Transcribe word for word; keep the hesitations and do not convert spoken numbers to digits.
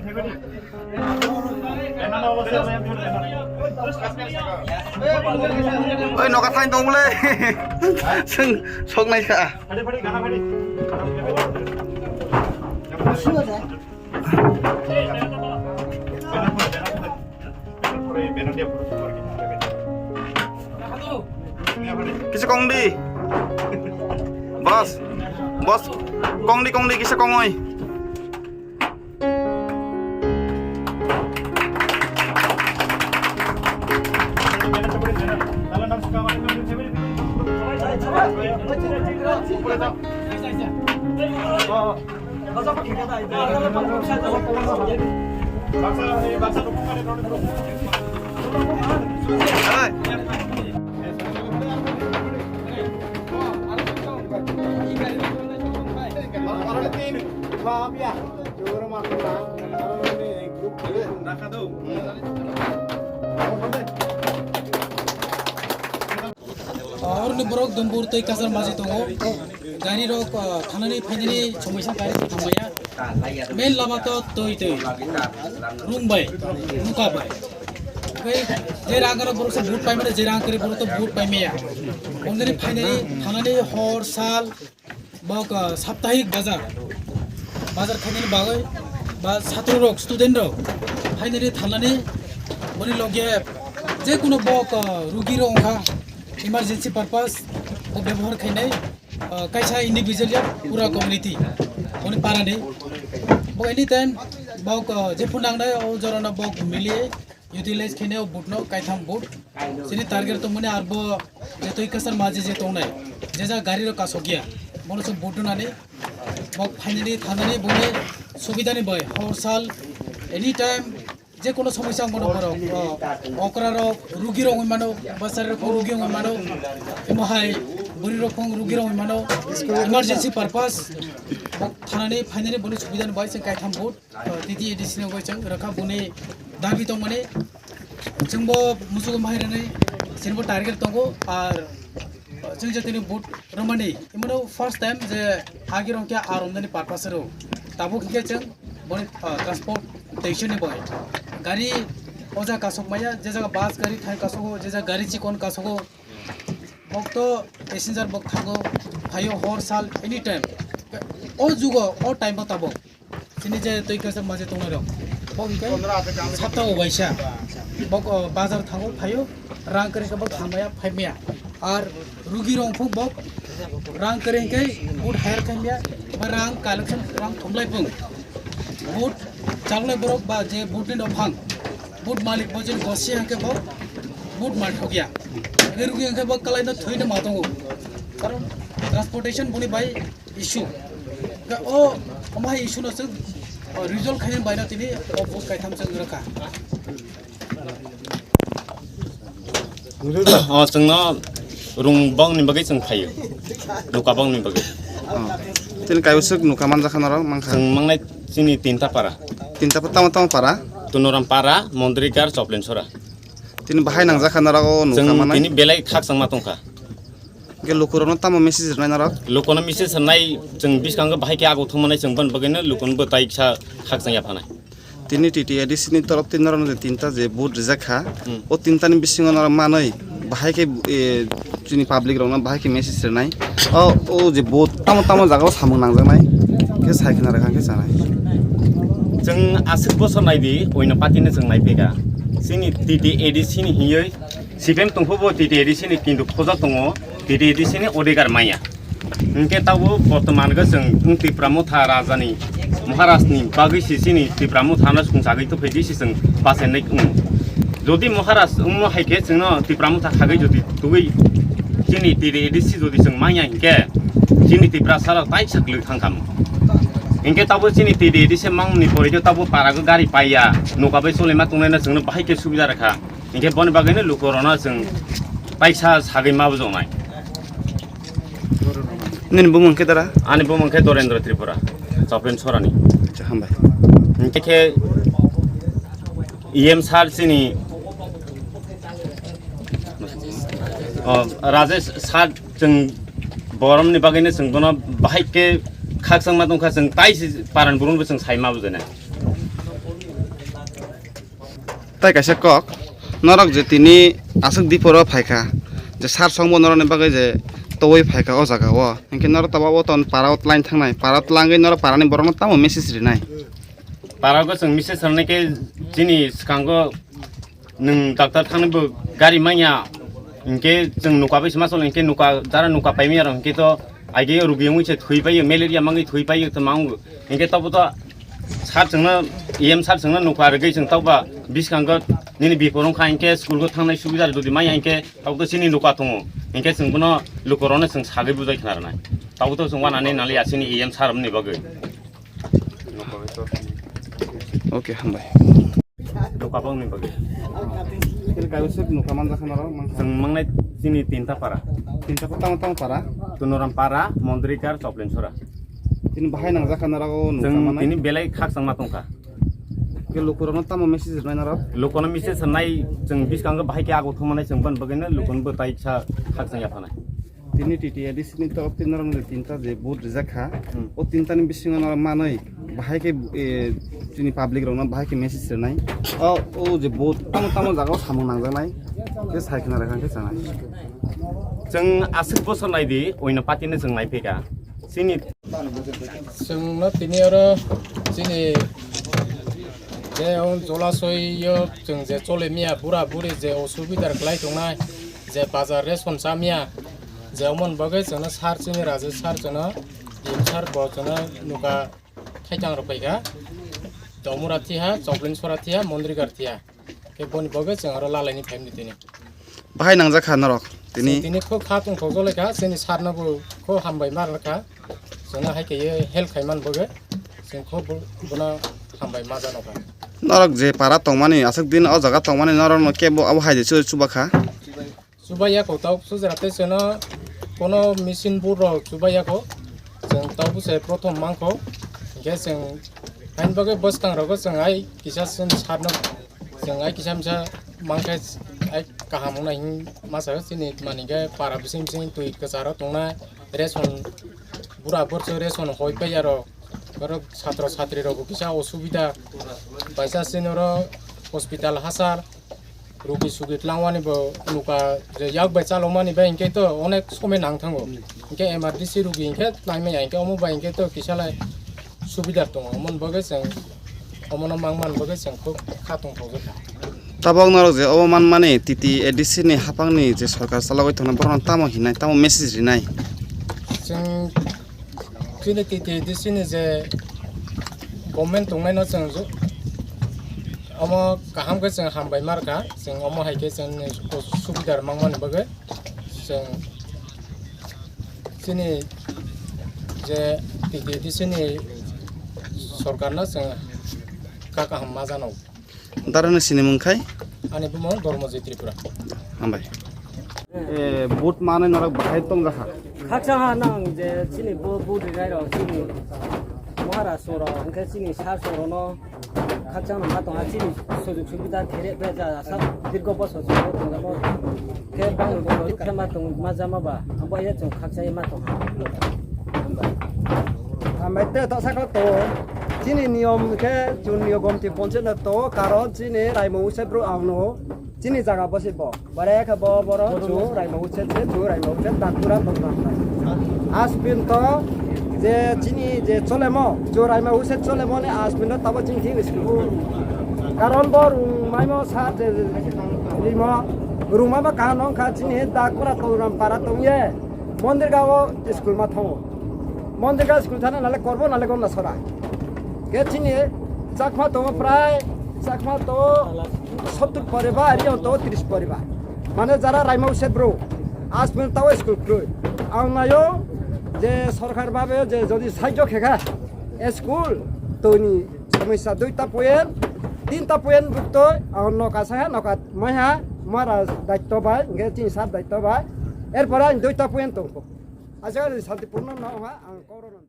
Oi, noka thain tong le. Seng sok nai kha. Kisa kong di. Bos. Bos. Kong di, kong di, kisa kong oi. Oroni borok Dumbur tei Kasar maji tongo. Gari rok, ah, thanani phainani somoi sa gari thangmaya. Main lama to twi twi. Rung bai, nuka bai. Bai je rang ano borok sa vote pai mane, je rang kari borok to vote pai maya. Omdani phainani thanani hor sal bok, ah, saptahik bazar. Bazar khainani bagwi ba satro rok, student rok phainani thanani boni loge je kuno bok, ah, rugi rok wngkha emergency purpose o bebohar khainai. Ah, kaisa individual ya pura community, oni para ni. Bo anytime bok, ah, jephru nangnai o jora no bok mili utilize khainai o boot no, kaitham boot. Chini target tongmani arbo je twi kasar maji je tongnai, je ja gari rok kasok ya, bono se boot nani bok phainani thanani boni subida ni bai hor sal anytime. Je kono somosya wngmano borok, o, okra rok rugi rok wngmano, bwsari rok rugi wngmano, omo hai bwrwi rok phung rugi rok wngmano, emergency purpose bok thanani phainani boni subida ni bai se kaitham boot, o, T T A D C ni bai se rwkha boni dabi tongmani. Chwngbo musugo mahairani chwngbo target tongo, ar chwng jotoni boot romani, imano first time je agi rong khe ar romnani purpose ro. Tabuk hinkhe chwng boni, ah, transport station ni bai. Gari o jaga kasok maya, je jaga bus gari thai kasogo, je jaga gari chikon kasogo. Bok to passenger bok thango, phaio hor sal anytime. O jugo, o time bo tabuk. Chini je twi kaisa maje tongnai rok. Bo hinkhe sapta o waisa. Bo, o, bazar thango phaio, rang kwrwi khe bo thamaya phaimaya. Ar rugi rok phung bo rang kwrwi hinkhe boot hire khaimaya, ba rang collection rang thumlai phung. Boot chalnai borok ba je boot ni nophang. Boot malik bo je gosi hinkhe bo boot mal thokya. Hinkhe rugi hinkhe bo kalai no thwi no ma tongo. Karon transportation boni bai issue. Ka o, omo hai issue no chwng, o, resolve khainani bai no tini o boot kaitham chwng rwkha. O, chwngno rung bongni bagwi chwng phaio. Nuka bongni bagwi. O. Tini kaibwswk nuka manjakha norok mankha? Chwng mangnai chini tinta para. Tinta pa-, tamo tamo para? Tunoram para, Mondrigar, Choplensora. Tini bahai nangjakha norok o nuka manai? Chwng tini belai khakchangma tongkha. Hingke lukurokno tamo message rwnai norok? Lukono message rwnai, chwng bwskango bahai khe ago thumnai, chwng boni bagwino lukono bwtai kisa khakchang yaphanai. Tini T T A D C ni torop twi norokno je tinta je boot rijak kha, Hmm. O tintani bisingo norok manwi bahai khe, e, chini public rokno bahai khe message rwnai. O, o je boot tamo tamo jagao samung nangjaknai khe sai khna rwkha khe chanai. Chwng aswk bosor naidi, oino party no chwng naiphika. Chini T T A D C ni hiyoi C P M tongkho bo T T A D C ni kintu khojak tongo, T T A D C ni odhikar manya. Hinkhe tabuk bortoman khe chwng wng Tipra Motha Raja ni, Maharaj ni bagwi se chini Tipra Motha no sungsagwi tongphai di se chwng bachenai wngo. Jodi Maharaj wngmo hai khe chwngno Tipra Motha khagwi jodi tugwi chini T T A D C jodi chwng manya hinkhe chini Tiprasa rok taisa kwlwk thang kha. Hinkhe tabuk chini T T A D C mangni pore khe tabuk para khe gari paiya, noka bai cholaima tongnai no chwngno bahai khe subida rwkha. Hinkhe boni bagwino lukurokno chwng taisa sagwi ma bujoknai. Nini bumung khe dara? Ani bumung khe Dorendra Tripura, Choplen Sorani. Acha, hambai. Hinkhe khe E M sir chini, o, Rajesh sir chwng boromni bagwino chwng bono bahai khe khakchangma tongkha, chwng taisi paran burunbo chwng saima bujaina. Tai kaisa kok, norok je tini aswk diporo phaikha, je sar songbo norokni bagwi je towoi phaikha o jaga o, hinkhe norok tobo o ton para o twlang thangnai, para o twlangwi norok parani borokno tamo message rinai? Para o chwng message rwnai khe chini swkango nwng doctor thangni bo gari manya, hinkhe chwng nukha bai se ma cholo, hinkhe nukha jara nukha paimanya rok hinkhe to aigwi rugi wngwi se thwi paio, malaria mangwi thwi paio to ma wngo. Hinkhe tobo to sir chwngno, E M sir chwngno nukha rwgwi chwng tokba bwskango nini bipor wngkha hinkhe school o thangnai subida jodi manya hinkhe tobo to chini nukha tongo. Hinkhe chwng bono lukurokno chwng sagwi bujai khna rwnai. Tobo to chwng wanani naliya chini E M sir ni bagwi. Okay, hambai. Nukha bangni bagwi. Kil kayo sik nukha manjakha norok, manjakha. Chwng mangnai chini tinta para. Tinta para tamo tamo para? Tunoram para, Mondrikar, Choplensora. Tini bahai nangjakha norok o nukha. Chwng manai? Tini belai khakchangma tongkha. Khe lukurokno tamo message rwnai norok? Lukurokno message rwnai, chwng bwskango bahai khe ago thangmanai chwng boni bagwino lukurokno bwtai sa khakchang yaphanai. Tini T T A D C ni torof tini norokno je tinta je vote rijak kha, Hmm. O tintani bisingo norok manwi bahai khe, eh, chini public rokno bahai khe message rwnai. O, o je vote tamo tamo jaga o samung nangjaknai, khe sai khna rwkha khe chanai. Chwng aswk bosor naidi, oino party no chwng naiphikha. Chini Chwngno tini oro chini je o jolasoi yo chwng je chole miya bura buri je osubidar kwlai tongnai, je bazar ration cha miya, je omon bagwi chwngno sir chini Raju sir chwngno E M sir bo chwngno nukha thaitang rok paikha, Domura thiha, Choplensora thiha, Mondrikar thiha. Khe boni bagwi chwng oro lalaini phaimani tini. Bahai nangjak kha norok tini? Chwng tini kho kha tongthok jolai kha, chini sir no bo kho hambai ma rwkha. Chwngno hai khe help khai man bagwi chwng kho bo-, bono hambai ma jano kha. Norok je para tongmani, aswk din o jaga tongmani norok no kebo abo hai je chu-, chuba kha? Chubai ya kho, tok sujra tei chwngno kono machine board rok chubai ya kho. Chwng tok bwse prothom man kho. Hinkhe chwng haini bagwi bwskang rogo chwng hai kisa chwng sir no chwng ai kisa misa mankhe ai kaham wngna hing masa chini mani khe para bising bising twi kwcharo tongnai, ration bura borso ration hoi pai aro, oro satro satri rok bo kisa osubida, baisa chini oro hospital hachal rugi sugi tlangwani bo nukha je yak bai chalokmani bai hinkhe to onek somoi nang thango, hinkhe M R D C rugi hinkhe tlaimaya hinkhe omo bai hinkhe to kisa lai subida tongo, omoni bagwi chwng omono mangmani bagwi chwng khub kha tongthok kha. Tabok norok je obo manmani T T A D C ni haphangni je sorkar chalogwi tongnai borokno tamo hinai, tamo message rinai? Chwng chini T T A D C ni je government tongnaino chwng ju-, omo kaham khe chwng hambai ma rwkha, chwng omo hai khe chwngni subida mangmani bagwi chwng chini je T T A D C ni sorkarno chwng kha kaham ma jano. Darani sinimung khai? Ani bumung Dharmajit Tripura. Hambai. Eh, vote manwi norok bahai tongjakha? Khaksa ha nang je chini bo-, vote rinai rok chini Maharashtra rok, hwnkhe chini sir rok no khaksa no ma tongha chini sujug subida khere be ja asa dirgo bosor se bo tongjamo. Khe bang bo ruk khe ma tong ma jama ba, abo ye chwng khaksa ye ma tongha. Hambai te to sakha to chini niyom khe chun niyo gomti ponche na to karon chini raimo use bro ang no chini jaga bosi bo. Bare khe bo borok chu raima uchet se chu raima uchet dakura tong nang nai. Asbin to je chini je cholemo chu raima uchet cholemo ni asbin to tabo ching thing school. Karon bo rung maimo sa je rimo rung maimo kaha nong kha chini dakura tong ram para tong ye. Mondir ga o school ma thongo. Mondir ga school thana nale korbo nale gom na sora. Ke chini chakma tongo prai chakma to sottur poribar, ari tongo tris poribar. Mane jara raima uchet bro. Asbin tawo school kroi. Ang nayo je sorkar babe je jodi sahajyo khekha school toni somosya duita point, tinta point buktoi ang noka saha noka maiha mara daitto bai, nge chini sar daitto bai. Erpore ang duita point tongkho. Aja Santipurno no ha ang korona.